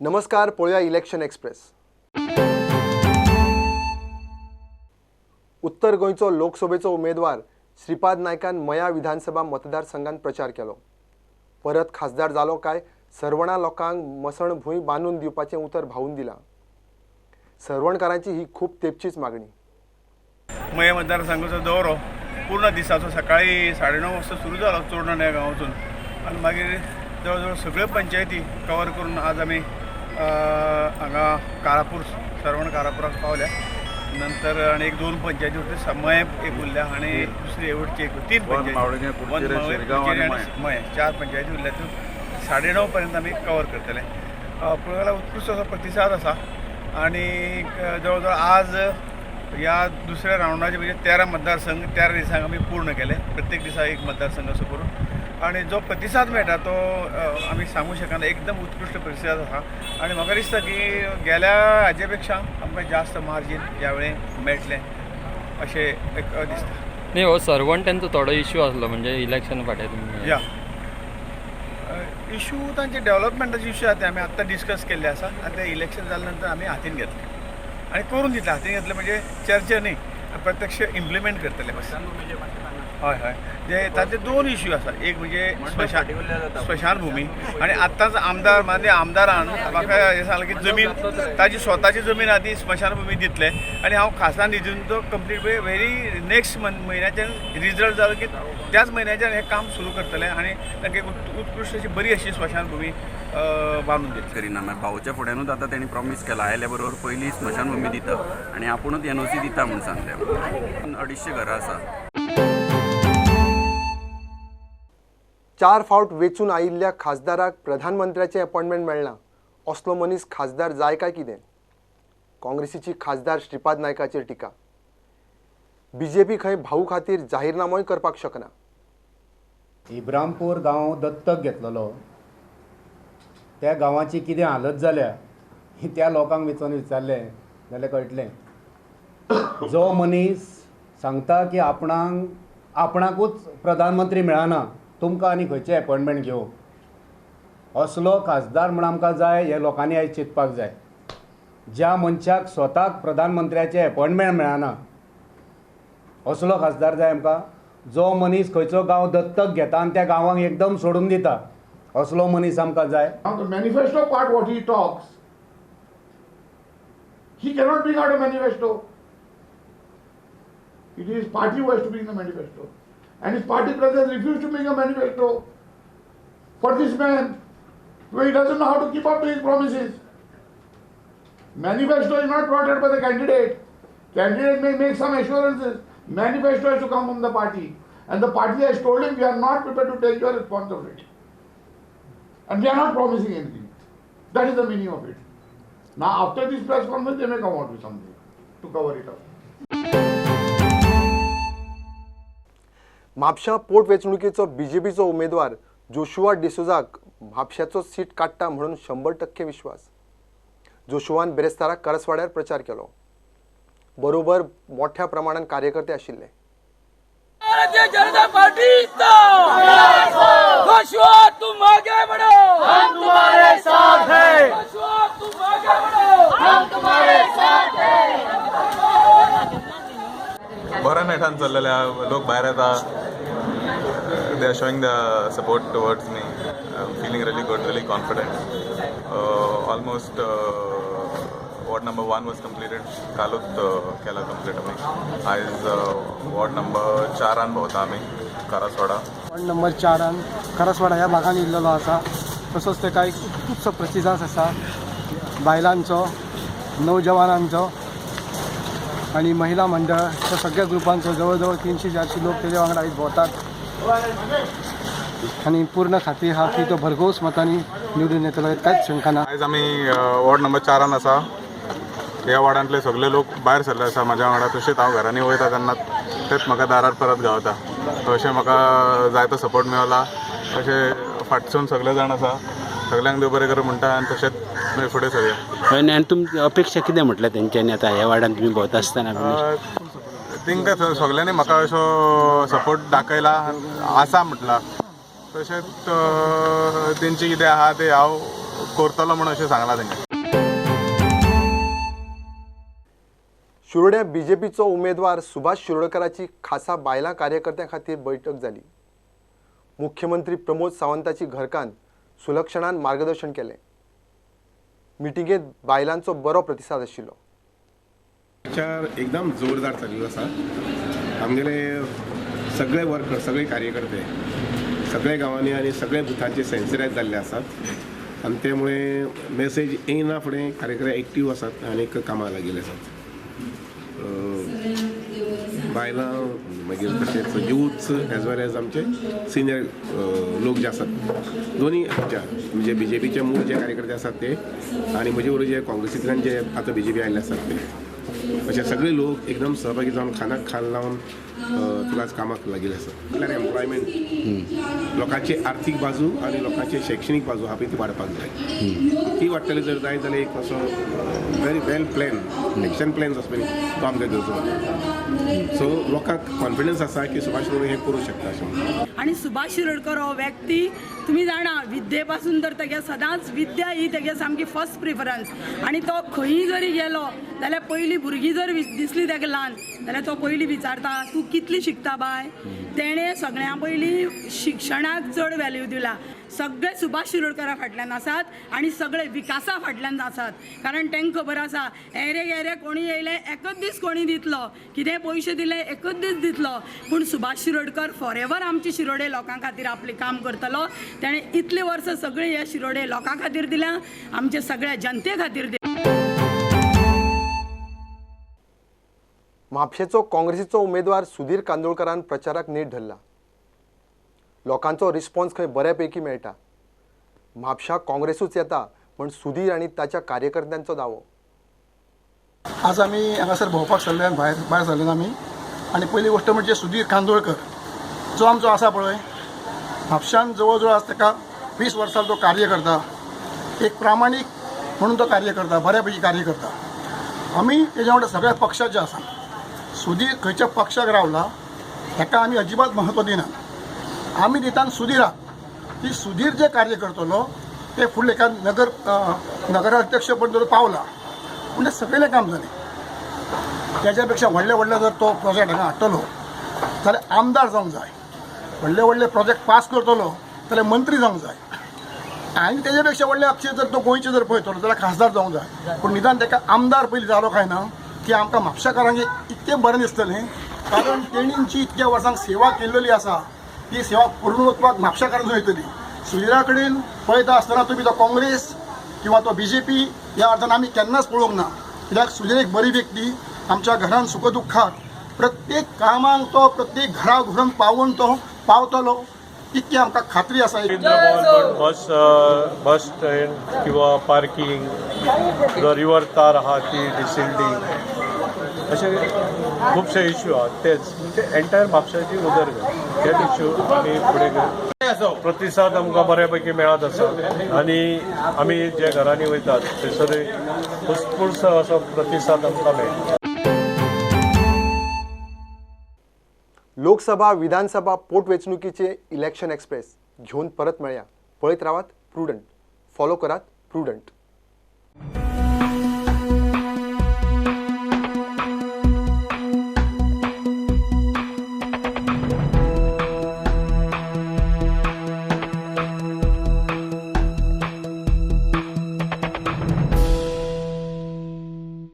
नमस्कार, पळोवया election express. उत्तर गोंयचो लोकसभेचो उमेदवार श्रीपाद नायकान मया विधानसभा मतदारसंघात प्रचार केलो. परत खासदार जालो काय सर्वणा लोकांक मसण भूंय बांदून दिवपाचें उतर भावून दिलां. सर्वणकारांची ही खूब तेपचीच मागणी. मये मतदारसंघाचो दौरो पूर्ण दिसाचो सकाळी 9:30 वाजता सुरू जालो चोडण ह्या गांवातून आनी मागीर जवळ जवळ सगळ्यो पंचायती कवर करून आज आमी हांगा कारापूर सर्वण कारापुराक पावल्या. नंतर आनी एक दोन पंचायती उरते, मये एक उरल्या आनी दुसरी एवढची एक, तीन पंचायती मये, 4 पंचायती उरल्या. त्यो 9:30 पर्यंत आमी कवर करतले. पळोवपाक उत्कृश्ट असो प्रतिसाद आसा आनी जवळ जवळ आज ह्या दुसऱ्या रावंडाचे म्हणजे 13 मतदारसंघ 13 दिसांक आमी पूर्ण केले, प्रत्येक दिसा एक मतदारसंघ असो करून. आनी जो प्रतिसाद मेळटा तो आमी सांगू शकना, एकदम उत्कृश्ट प्रतिसाद आसा. आनी म्हाका दिसता की गेल्या हाजे पेक्षा आमकां जास्त मार्जीन ह्या वेळे मेळटलें अशें एक दिसता. न्ही, हो सर्वण तेंचो थोडो इश्यू आसलो म्हणजे इलेक्शन फाटीं तुमी या इशू तांचे डेव्हलपमेंटाचे इशू आसा ते आमी आत्तां डिस्कस केल्ले आसा आनी ते इलेक्शन जाले नंतर आमी हातीन घेतले आनी करून दितले. हातीन घेतले म्हणजे चर्चा न्ही, प्रत्यक्ष इम्प्लिमेंट करतले बस. हय हय, जे ताचे 2 इश्यू आसा, एक म्हणजे स्मशानभूमी आनी आत्तांच आमदार माननीय आमदारान म्हाका हें सांगलें की जमीन ताजी स्वताची जमीन आहा ती स्मशानभूमी दितले आनी हांव खासा निधीन तो कंप्लीट व्हेरी नेक्स्ट म्हयन्याच्यान रिजल्ट जालो की त्याच म्हयन्याच्यान हें काम सुरू करतले आनी तांकां एक उत्कृश्ट अशी बरी अशी स्मशानभूमी बांदून दितले. करिना मागीर भाऊच्या फुड्यानूच आतां तेणी प्रॉमीस केला आयल्या बरोबर पयली स्मशानभूमी दिता आनी आपुणूच एनओसी दिता म्हूण सांगलें. 250 घरां आसा. 4 फावट वेंचून आयिल्ल्या खासदाराक प्रधानमंत्र्याचें अपॉयंटमेंट मेळना, असलो मनीस खासदार जाय काय कितें? काँग्रेसीची खासदार श्रीपाद नायकाचेर टिका. बीजेपी खंय भाऊ खातीर जाहीरनामोय करपाक शकना. इब्रामपूर गांव दत्तक घेतलेलो, त्या गांवाची कितें हालत जाल्या ही त्या लोकांक वचून विचारलें जाल्यार कळटलें. जो मनीस सांगता की आपणाकूच प्रधानमंत्री मेळना, तुमकां आनी खंयचें अपॉयंटमेंट घेवं, असलो खासदार म्हूण आमकां जाय हें लोकांनी आयज चिंतपाक जाय. ज्या मनशाक स्वताक प्रधानमंत्र्याचें अपॉयंटमेंट मेळना असलो खासदार जाय आमकां. जो मनीस खंयचो गांव दत्तक घेता आनी त्या गांवांक एकदम सोडून दिता असलो मनीस आमकां जाय. The manifesto part what he talks, he cannot bring out a manifesto. It is his party who has to bring the manifesto. And his party president refused to bring a manifesto for this man, where he doesn't know how to keep up to his promises. Manifesto is not brought out by the candidate. Candidate may make some assurances. Manifesto has to come from the party. And the party has told him, we are not prepared to take your responsibility. And we are not promising anything. That is the meaning of it. Now after this press conference, they may come out with something to cover it up. म्हापशां पोटवेंचणुकेचो बीजेपीचो उमेदवार Joshua डिसोजाक म्हापशाचो seat काडटा म्हणून 100% विश्वास. जोशुआन बेरेस्तारा करसवाड्यार प्रचार केलो. बरोबर मोठ्या प्रमाणात कार्यकर्ते आशिल्ले. भारतीय जनता पार्टी जोशुआ तुम आगे बढ़ो, हम तुम्हारे साथ हैं. जोशुआ तुम आगे बढ़ो, हम तुम्हारे साथ हैं. बऱ्या नेटान चल्लेले, लोक भायर येता. They are showing the support towards me. I am feeling really good, really confident. Almost ward number 1 was completed, कालूच केला कंप्लीट आमी. आयज वॉर्ड नंबर 4 भोंवता आमी करासवाडा. वॉर्ड नंबर 4 करासवाडा ह्या भागान येयल्लो आसा. तसोच तेका एक खुबसो प्रतिसाद आसा बायलांचो, नौजवानांचो आनी महिला मंडळ, त्या सगळ्या ग्रुपांचो. जवळ जवळ 300-400 लोक तेज्या वांगडा आयज भोंवतात आनी पूर्ण खात्री आहा की तो भरघोस मतांनी निवडून येतलो, कांयच शंका ना. आयज आमी वॉर्ड नंबर 4 आसा. ह्या वॉर्डांतले सगळे लोक भायर सरले आसा म्हाज्या वांगडा. तशेंच हांव घरांनी वयता तेन्ना तेच म्हाका दारार परत गावता. अशें म्हाका जायतो सपोर्ट मेवला. अशें फाटसून सगळे जाण आसा, सगळ्यांक देव बरें करूं म्हणटा आनी तशेंच मागीर फुडें सरया. आनी तुमची अपेक्षा कितें म्हटल्यार तेंच्यांनी आतां ह्या वार्डान तुमी भोंवता आसतना? तांकां सगळ्यांनी म्हाका असो सपोर्ट दाखयला आसा म्हटला. तशेंच तेंची कितें आहा तें हांव करतलो म्हणून अशें सांगलां तेंकां. शिरोड्या बीजेपीचो उमेदवार सुभाष शिरोडकराची खासा बायलां कार्यकर्त्यां खातीर बैठक जाली. मुख्यमंत्री प्रमोद सावंताची घरकान्न सुलक्षणान मार्गदर्शन केलें. मिटिंगेत बायलांचो बरो प्रतिसाद आशिल्लो. प्रचार एकदम जोरदार चालू आसा. आमगेले सगळे वर्कर, सगळे कार्यकर्ते सगळे गांवांनी आनी सगळे बुथांचे सेन्सिटायज जाल्ले आसात आनी त्यामुळे मेसेज येयना फुडें कार्यकर्ते एक्टीव आसात आनी कामाक लागिल्ले आसात. बायलां मागीर तशेंच युथ्स एज वेल एज आमचे सिनियर लोक जे आसात दोनी आमच्या म्हणजे बी जे पीचे मूळ जे कार्यकर्ते आसात ते आनी म्हजे बरोबर जे काँग्रेसींतल्यान जे आतां बी जे पी आयिल्ले आसात ते अशे सगळे लोक एकदम सहभागी जावन खानाक खाल लावन तुकाच कामाक लागिल्ले आसात. म्हटल्यार एम्प्लॉयमेंट, लोकांची आर्थीक बाजू आनी लोकांची शैक्षणीक बाजू आहा पळय ती वाडपाक जाय. ती वाडटली जर जाय जाल्यार एक असो very well plan, action plan जो आसा पळय तो आमकां घेवचो पडटा. सो लोकांक कॉन्फिडन्स आसा की सुभाष शिरोडकर हें करूं शकता अशें. आनी सुभाष शिरोडकर हो व्यक्ती तुमी जाणा विद्ये पासून तर तेगे सदांच विद्या ही तेगे सामकी फर्स्ट प्रिफरन्स. आनी तो खंयी जरी गेलो जाल्यार पयलीं भुरगीं जर दिसली तेका ल्हान जाल्यार तो पयलीं विचारता तूं कितली शिकता बाय. तेणें सगळ्यां पयलीं शिक्षणाक चड वेल्यू दिला. सगळे सुभाष शिरोडकरा फाटल्यान आसात आनी सगळे विकासा फाटल्यान आसात. कारण तांकां खबर आसा एरे गेरे कोणी येयले एकच दीस कोणी दितलो, कितें पयशे दिले एकच दीस दितलो, पूण सुभाष शिरोडकर फॉरेवर आमचे शिरोडे लोकां खातीर आपलें काम करतलो. तेणें इतलीं वर्सां सगळीं ह्या शिरोडे लोकां खातीर दिल्या, आमचे सगळ्या जनते खातीर दिल्या. म्हापशेचो काँग्रेसीचो उमेदवार सुधीर कांदोळकरान प्रचाराक नेट धरला. लोकांचो रिस्पॉन्स खंय बऱ्यापैकी मेळटा. म्हापशा काँग्रेसूच येता म्हण सुधीर आनी ताच्या कार्यकर्त्यांचो दावो. आज आमी हांगासर भोंवपाक सरले, भायर सरले आमी. आनी पयली गोश्ट म्हणजे सुधीर कांदोळकर जो आमचो आसा पळय म्हापशान जवळ जवळ आज ताका 20 वर्सां तो कार्य करता. एक प्रामाणीक म्हणून तो कार्य करता, बऱ्या पैकी कार्य करता. आमी तेज्या वांगडा सगळ्या पक्षाचे आसा. सुधीर खंयच्या पक्षाक रावला हेका आमी अजिबात महत्व दिना. आमी दितात सुधीराक की सुधीर जे कार्य करतलो ते फुडले एका नगराध्यक्ष पर्यंत पावला म्हणजे सगळें काम जालें. त्याच्या पेक्षा व्हडले व्हडले जर तो प्रोजेक्ट हांगा हाडटलो जाल्यार आमदार जावंक जाय, व्हडले व्हडले प्रोजेक्ट पास करतलो जाल्यार मंत्री जावंक जाय, आनी तेज्या पेक्षा व्हडले अक्षर जर तो गोंयचे जर पळयतलो जाल्यार खासदार जावंक जाय. पूण निदान ताका आमदार पयलीं जालो काय ना की आमकां म्हापशेकारांक इतकें बरें दिसतलें. कारण तेणी जी इतक्या वर्सांक सेवा केल्लेली आसा ती सेवा पूर्णत्वाक म्हापशेकारांक वयतली. सुधीरा कडेन पळयता आसतना तुमी तो काँग्रेस किंवा तो बी जे पी ह्या अर्थान आमी केन्नाच पळोवंक ना. कित्याक सुधीर एक बरी व्यक्ती, आमच्या घरान सुख दुख्खाक प्रत्येक कामांक तो प्रत्येक घरा घरून पावून तो पावतलो इतकी आमकां खात्री आसा. बस बस स्टँड किंवा पार्किंग, रिवर तार आहा ती डिसिल्टिंग, अशे खुबशे इश्यू आहात. तेच म्हणजे एंटायर म्हापशाची उदरगत हेच इश्यू आमी फुडें घेवन प्रतिसाद आमकां बऱ्यापैकी मेळत आसा आनी आमी जे घरांनी वयतात थंयसरूय उत्स्फूर्त असो प्रतिसाद आमकां मेळटा. लोकसभा विधानसभा पोटवेंचणुकीचे इलेक्शन एक्सप्रेस घेवन परत मेळया. पळयत रावात प्रुडंट, फॉलो करात प्रुडंट.